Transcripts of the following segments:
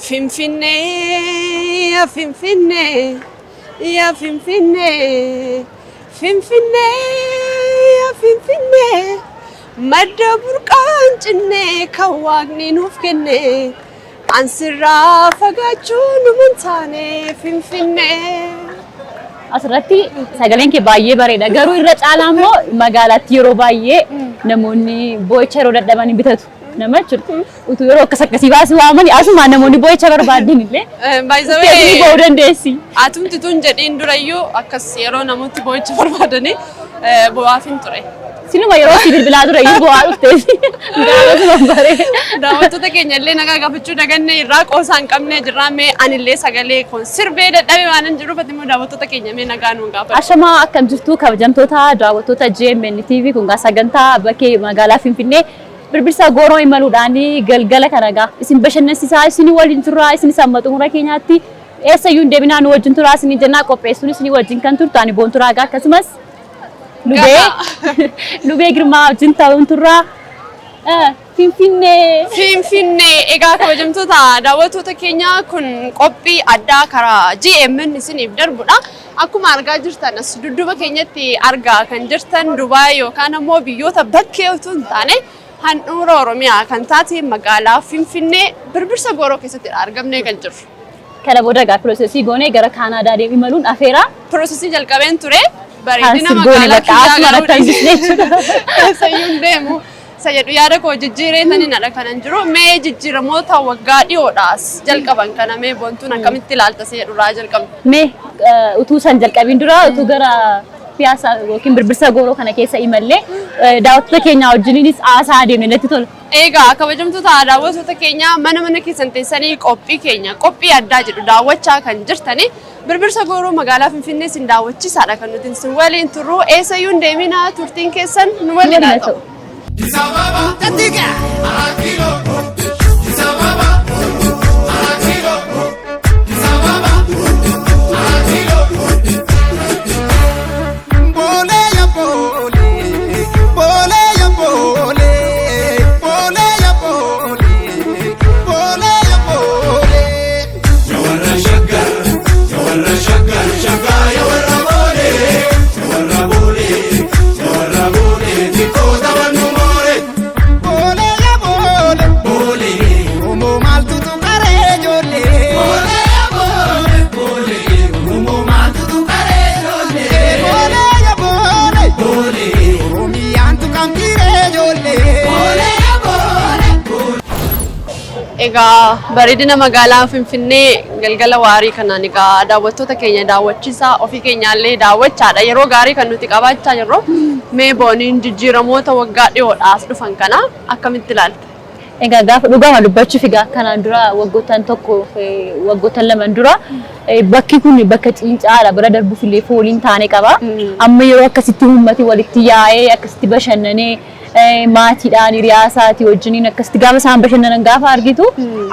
Finfinnee yaa Finfinnee yaa Finfinnee Finfinnee yaa Finfinnee madda burqaan cinnee kan waaqni nuuf kenne ansirraa fagaachuu numan taane Finfinnee. Asirratti sagaleen kee baay'ee bareeda. Garuu irra caalaa immoo magaalaatti yeroo baay'ee namoonni boo'icha yeroo dadhaban hin bitatu. Nama jechuudha. Utuu yeroo akkas akkasii baasuu waamani asumaan namoonni boo'icha barbaadan illee By the teessee way, boo'uu dandeessi. Atumti tun jedhiin durayyuu akkas yeroo namooti boo'icha barbaadanii bo'aaf hin ture. Sinuma yeroo si bilbilaa ture iyyuu boo'aa dhufteesi. Gaafasuma baree. Daawwattoota keenya illee nagaa gaafachuu daganne irraa qoosaa hin qabne jirraa. Mee anillee sagalee kun sirbee dadhabee waan hin jiruuf, ati immoo daawwattoota keenya mee nagaa nuun gaafadhu. Ashamaa, akkam jirtu kabajamtoota daawwattoota GMN TV? Kun gaa sagantaa bakkee magaalaa Finfinnee Birbirsa Gooroo imaluudhaan galgala kana gaa isin bashannansiisaa isin waliin turraa. Isin amma xumura keenyaatti eessayyuu hin deebinaa, nu wajjin turaa isin jennaa. Qopheessuun isin wajjin kan turtu ani Boonturaa gaa, akkasumas Lubee Girmaa wajjin ta'uun turraa. Finfinnee. Finfinnee. Egaa kabajamtoota daawwattoota keenya, kun qophii addaa karaa GMN isiniif darbudha. Akkuma argaa jirtan, as dudduuba keenyatti argaa kan jirtan Dubaay yookaan ammoo biyyoota bakkee utuu hin taane handhuura Oromiyaa kan taate magaalaa Finfinnee Birbirsa Gooroo keessatti argamnee kan jirru. Kana booda egaa process goonee gara Kaanaadaa deemee imaluun afeeraa. Process jalqabeen ture. Bareedina Cancel goone magaalaa bakka kiyyaa asuma garuu irratti hambisne jechuudha. Eessayyuu hin deemu. Isa jedhu yaada koo jijjiiree taniin adha kanan jiru. Mee jijjiiramoota waggaa dhiyoodhaas jalqaban kana mee Boontuun akkamitti ilaalta isa jedhurraa jalqabna. Mee utuu san jalqabiin dura, utuu gara Piyaasaa yookiin Birbirsa Gooroo kana keessa imallee daawwattoota keenya wajjiniinis haasaa adeemne natti tola. Egaa kabajamtoota daawwattoota keenya, mana mana keessan teessanii qophii keenya qophii addaa jedhu daawwachaa kan jirtani Birbirsa Gooroo magaalaa Finfinnee isin daawwachiisaadha kan nuti isin waliin turru. Eessayyuu hin deeminaa, turtiin keessan nu waliin haa ta'u. Addis Ababa, Arat Kilo, Addis Ababa, Arat Kilo, Addis Ababa, Arat Kilo. Boolee ya boolee, boolee ya boolee, boolee ya boolee, boolee ya boolee. Ya warra Shaggar, ya warra Shaggar, Shaggar ya warra Boolee, ya warra Boolee, ya warra Boolee, xiqqoo taphannu moore. Boolee ya boolee, Boolee, Oromoo maaltu tuqaree ijoollee? Boolee ya boolee, boolee, Oromoo maaltu tuqaree ijoollee? Boolee ya boolee, Boolee, Oromiyaan tuqamtiiree ijoollee? Boolee ya boolee. Egaa bareedina magaalaa Finfinnee galgala waarii kanaan egaa daawwattoota keenya daawwachiisaa, ofii keenyaallee daawwachaadha. Yeroo gaarii kan nuti qabaachaa jirru. Mee Booniin, jijjiiramoota waggaa dhiyoodhaas dhufan kana akkamitti ilaalta? Egaa gaafa dhugaama dubbachuuf, egaa kanaan dura waggoottan 1, waggoottan 2 dura bakki kun bakka ciincaadha, bira darbuuf illee fooliin taane qaba. Amma yeroo akkasitti uummati walitti yaa'ee akkasitti bashannanee, maatiidhaan, hiriyaa isaatii wajjiniin akkasitti gaafa isaan bashannanan gaafa argitu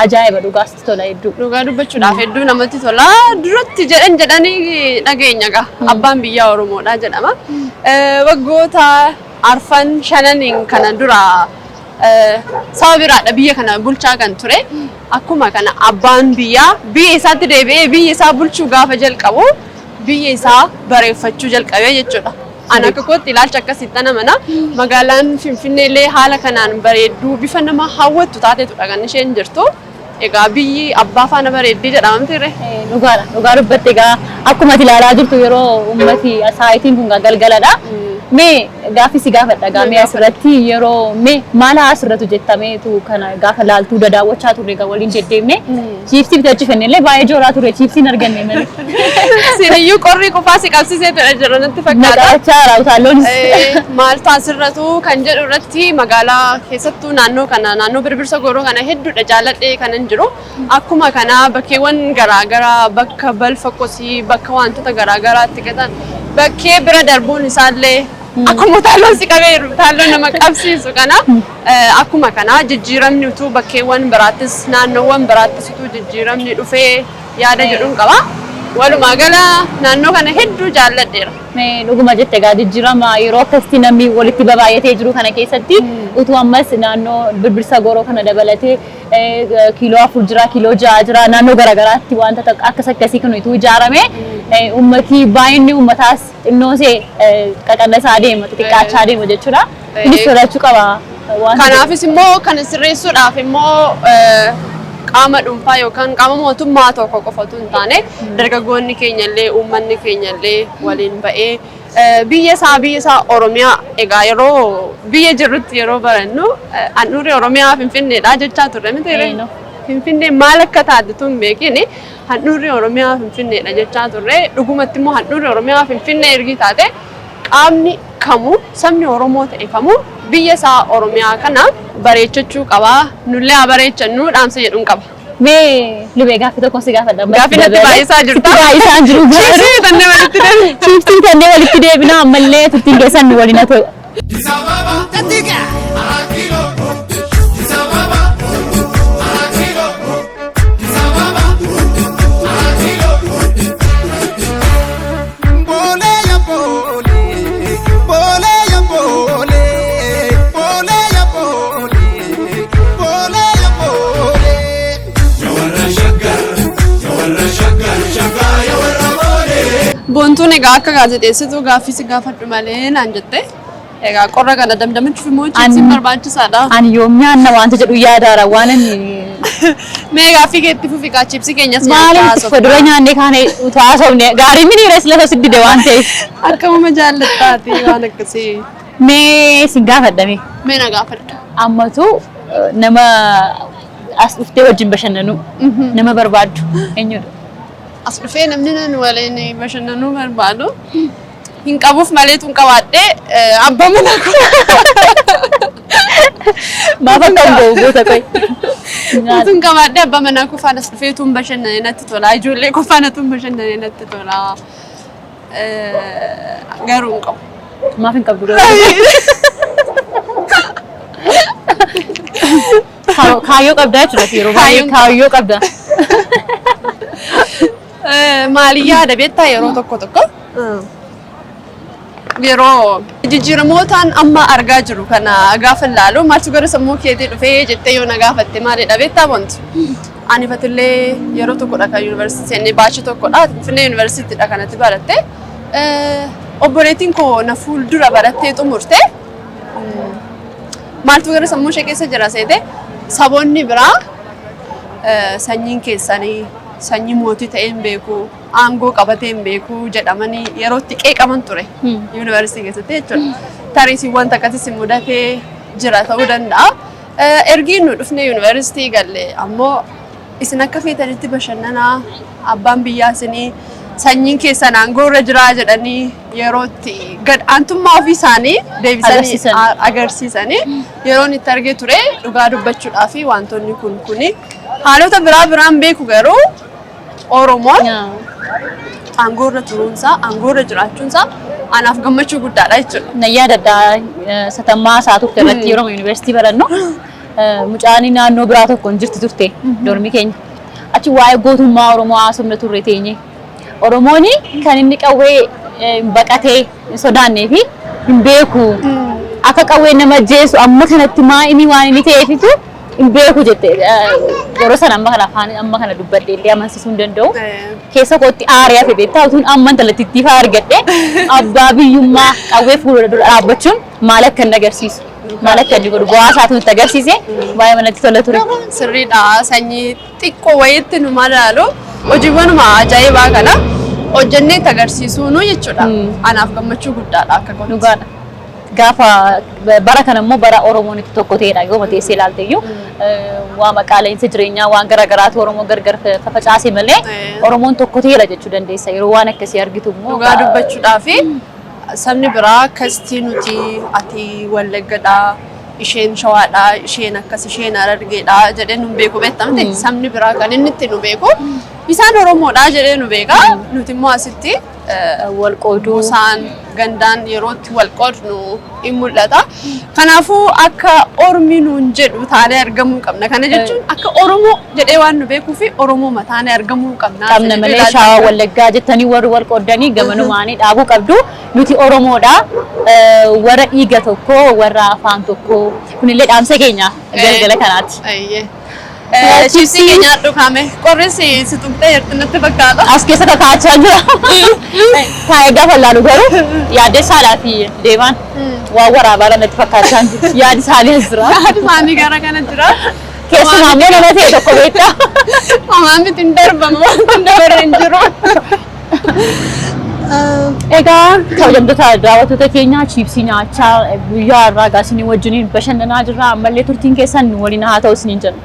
ajaa'iba, dhugaas tola hedduu. Dhugaa dubbachuudhaaf hedduu namatti tola. Duratti jedhan jedhanii dhageenya gaa. Abbaan biyyaa Oromoodha jedhama. Waggoota arfan shananiin kana dura saba biraadha biyya kana bulchaa kan ture. Akkuma kana abbaan biyyaa biyya isaatti deebi'ee biyya isaa bulchuu gaafa jalqabu biyya isaa bareeffachuu jalqabee jechuudha. Ani akka kootti ilaalcha akkasitti amana. Magaalaan Finfinnee illee haala kanaan bareedduu bifa nama hawwattu taateetudha kan isheen jirtu. Egaa biyyi abbaa faana bareeddii jedhama miti ree? Dhugaadha. Dhugaa dubbatte. Egaa akkuma ati ilaalaa jirtu yeroo uummati saayitiin kun galgaladha. Mee gaaffii si gaafadha egaa, mee asirratti yeroo mee maal haa asirratti jettameetu kana gaafa laaltuu daawwachaa turre, egaa waliin deddeemne chiipsii bitachuu fenne illee baay'ee jooraa turre, chiipsiin arganne malee. Siniyyuu qorri qofaa si qabsiiseetudha jira natti fakkaata. Naqachaa jira utaalloon. Maaltu asirratu kan jedhu irratti, magaalaa keessattuu naannoo kana, naannoo Birbirsa Gooroo kana hedduudha jaalladhee kanan jiru. Akkuma kana bakkeewwan garaagaraa, bakka balfa kosii, bakka wantoota garaagaraatti gatan bakkee bira darbuun isaallee akkuma utaalloon si qabee jiru utaalloon nama qabsiisu kana, akkuma kana jijjiiramni utuu bakkeewwan biraattis, naannoowwan biraattis utuu jijjiiramni dhufee yaada jedhuun qaba. Walumaa gala naannoo kana hedduu jaalladheera. Mee dhuguma jette egaa jijjiirama yeroo akkasitti namni walitti babaay'atee jiru kana keessatti utuu ammas naannoo Birbirsa Gooroo kana dabalatee kiiloo 4 jira, kiiloo 6 jira, naannoo garaagaraatti wanta akkas akkasii kun utuu ijaarame uummati baay'inni uummataas xinnoo see qaqannasaa deema, xixiqqaachaa deema jechuudha. Kunis sodachuu qaba. Waan Kanaafis immoo kana sirreessuudhaaf immoo qaama dhuunfaa yookaan qaama mootummaa tokko qofatu hin taane dargaggoonni keenya illee uummanni keenya illee waliin ba'ee biyya isaa Oromiyaa egaa yeroo biyya jirrutti yeroo barannu handhuurri Oromiyaa Finfinneedha jechaa turre miti ree? Eenyu. Finfinnee maal akka taate tun beekin handhuurri Oromiyaa Finfinneedha jechaa turre. Dhugumatti immoo handhuurri Oromiyaa Finfinnee ergi taate qaamni kamuu sabni Oromoo ta'e kamuu biyya isaa Oromiyaa kana bareechachuu qaba. Nullee haa bareechannu dhaamsa jedhuun qaba. Mee lubee gaaffii tokko si gaafadha. Gaaffii natti baay'isaa jirta. Sitti baay'isaa jiru. Chiipsii tannee walitti deebina. Chiipsii tannee walitti deebina ammallee turtiin keessan nu waliin haa ta'u. Addis Ababa, Tattiga. Arat Kilo, Addis Ababa, Arat Kilo, Addis Ababa, Arat Kilo. Boolee ya boolee, boolee ya boolee, boolee ya boolee, boolee ya boolee. Ya warra Shaggar, ya warra Shaggar, Shaggar ya warra Boolee. Boontuun egaa akka gaazexeessituu gaaffii si gaafadhu malee naan jette. Egaa qorra kana damdamachuuf immoo chiipsiin barbaachisaadha. Ani yoom nyaanna wanta jedhu yaadaara waan inni Mee gaaffii keetti fufi kaa chiipsii keenyas maaliif haasofna. fuuldura nyaannee kaane utuu haasofne gaarii miniira sila si dide waan ta'eef. Akkamuma jaallattaati waan akkasii. Mee sin gaafadhame Mee na gaafadhu. ammatu nama as dhuftee wajjin bashannanu nama barbaaddu eenyudha? As dhufee namni nan waliin bashannanuu barbaadu hin qabuuf maleetu hin qabaadhee abbaa manaa koo. Maaf akka hin ga'u goota qoy. Utuun qabaadhee abbaa manaa koo faana as dhufee utuun bashannanee natti tola. Ijoollee koo faana utuun bashannanee natti tola. Garuu hin qabu. Maaf hin qabdu garuu? Kaayyoo qabdaa jechuudha yeroo baay'ee Kaayyoon kaayyoo qabda. Maali yaada beektaa yeroo tokko tokko yeroo jijjiiramootaan amma argaa jiru kana gaafa ilaalu maaltu gara sammuu keetii dhufee jettee yoo na gaafatte maalidha beektaa wanti. Ani fatillee yeroo tokkodha kan yuunivarsiitii seennee baachii tokkodha Finfinnee yuunivarsiitiidha kanatti baratte. Obboleettiin koo na fuuldura barattee xumurte. Maaltu gara sammuu ishee keessa jira seete saboonni biraa sanyiin keessanii sanyii mootii ta'ee hin beeku, aangoo qabatee hin beeku jedhamanii yeroo itti qeeqaman ture yuunivarsiitii keessatti jechuudha. Tariisii wanta akkasii si mudatee jira ta'uu danda'a. Ergi nu dhufnee yuunivarsiitii galle ammoo isin akka feetanitti bashannanaa abbaan biyyaa isinii sanyiin keessan aangoo irra jiraa jedhanii yeroo itti gad aantummaa ofii isaanii deebisanii Agarsiisan. Agarsiisanii yeroon itti argee ture dhugaa dubbachuudhaa fi wantoonni kun kuni haalota biraa biraan beeku garuu Oromoon aangoo irra turuunsaa aangoo irra jiraachuunsaa anaaf gammachuu guddaadha jechuudha. Na yaadadha satammaa isaa turte irratti yeroo yuunivarsiitii barannu mucaan naannoo biraa tokko hin jirti turte dormii keenya. Achi waa'ee gootummaa Oromoo haasofna turre teenye. Oromoon kan inni qawwee baqatee hin sodaannee fi hin beeku. Akka qawwee nama ajjeesu amma kanatti maa inni waan inni ta'eefitu hin beeku jette. Yeroo sana amma kana afaan amma kana dubbadhe illee amansiisuu hin danda'u. Keessa kootti aaree hafe beektaa utuun amma intalatittii fa'aa argadhe abbaa biyyummaa qawwee fuula dura dhaabbachuun maal akka inni agarsiisu maal akka inni godhu bu'aa isaatu nutti agarsiise baay'ee manatti tola ture. Sirriidha sanyii xiqqoo wayiitti nu madaalu hojiiwwanuma ajaa'ibaa kana hojjennee itti agarsiisuunu jechuudha. Anaaf gammachuu guddaadha akka kootti. Dhugaadha. Gaafa bara kana immoo bara Oromoon itti tokko ta'edha yoo teessee ilaalte iyyuu waa maqaala'insa jireenyaa waan garaagaraatu Oromoo gargar fafacaase malee Oromoon tokko ta'edha jechuu dandeessa yeroo waan akkasii argitu immoo. Dhugaa dubbachuudhaa fi sabni biraa akkasitti nuti ati Wallaggadha, isheen Shawaadha, isheen akkas, isheen Harargeedha jedhee nu beeku beektaa miti. Sabni biraa kan inni itti nu beeku isaan Oromoodha jedhee nu beeka. Nuti immoo asitti Wal qooduu. Gosaan gandaan yerootti wal qoodnu in mul'ata. Kanaafuu akka ormi nuun jedhu taanee argamuu qabna. Kana jechuun akka Oromoo jedhee waan nu beekuu fi Oromoo taanee argamuu qabna. Qabna malee Shawaa, Wallaggaa jettanii warri wal qooddanii gamanumaanii dhaabuu qabdu. Nuti Oromoodha. Warra dhiiga tokko, warra afaan tokko. Kunillee dhaamsa keenya galgala kanaati. Ayyee. Chiipsii kee nyaadhu kaame. Qorris si tuqxee jirti natti fakkaata. As keessa kakaachaa jira. Taa'ee gaafa laalu garuu yaadde saalaa fi deemaan waan waraabaa natti fakkaachaa jiru. Yaadi isaanii as jira. Yaadi isaanii gara kana jira. Keessumaa immoo nama ta'e tokko beektaa. Homaa miti, hin darbamu, waan kun dabarre hin jiru. Egaa kabajamtoota daawwattoota keenya, chiipsii nyaachaa guyyaa har'aa egaa isinii wajjiniin bashannanaa jirra. Ammallee turtiin keessan nu waliin haa ta'u isiniin jenna.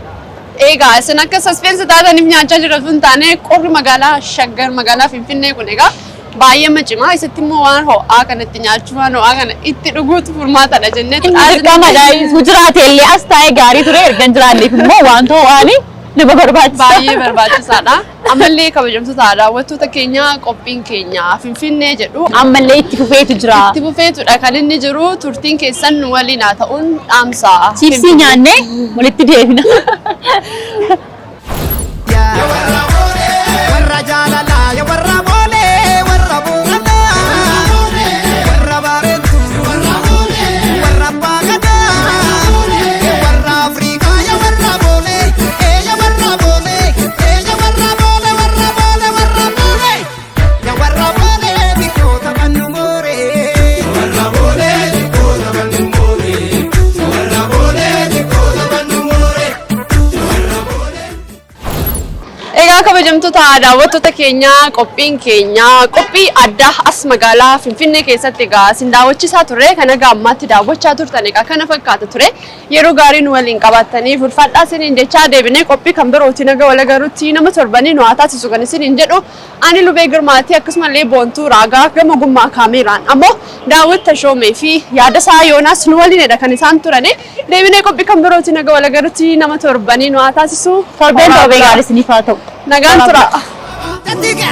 Egaa isin akka suspense taataniif nyaachaa jirra osoo hin taane, qorri magaalaa Shaggar, magaalaa Finfinnee kun egaa baay'ee cimaa. Isitti immoo waan ho'aa kanatti nyaachuu, waan ho'aa kana itti dhuguutu furmaatadha jennee. Inni dirqamadha. Jiraate illee as taa'ee gaarii ture, erga hin jiraanneef immoo waan ho'aanii nama barbaachisa. Baay'ee barbaachisaadha. Ammallee kabajamtoota daawwattoota keenya, qophiin keenya Finfinnee jedhu ammallee itti fufeetu jira. Itti fufeetudha kan inni jiru. Turtiin keessan nu waliin haa ta'uun dhaamsa. Chiipsii nyaannee walitti deebina. Warra boolee, warra jaalalaa, ya warra boolee, warra booranaa, warra bareedu, warra abbaa gadaa, warra Afrikaa, ya warra boolee, ee ya warra boolee, ee ya warra boolee, warra boolee, warra boolee, ya warra boolee, bikkoota kan nu mooree. Warra boolee xiqqoota kan nu moore. Warra boolee xiqqoota kan nu moore. Egaa kabajamtoota daawwattoota keenya, qophiin keenya qophii addaa as magaalaa Finfinnee keessatti egaa isin daawwachiisaa turre kan egaa ammaatti daawwachaa turtan egaa kana fakkaata ture. Yeroo gaarii nu waliin qabattanii fulfaadhaa isiniin jechaa, deebinee qophii kan birootiin naga wal agarutti nama torbanii nu haa taasisu kan isiniin jedhu ani Lubee Girmaatii, akkasumallee Boontuu Raagaa, gama gummaa kaameeraan ammoo Daawwit Tashoomee fi Yaadasaa Yoonaas nu waliinidha kan isaan turani. Deebinee qophii kan birootiin naga wal agarutti nama torbanii nu haa taasisu. Torbeen torbee gaarii isiniif haa ta'u. Nagaan tura. Tattiga.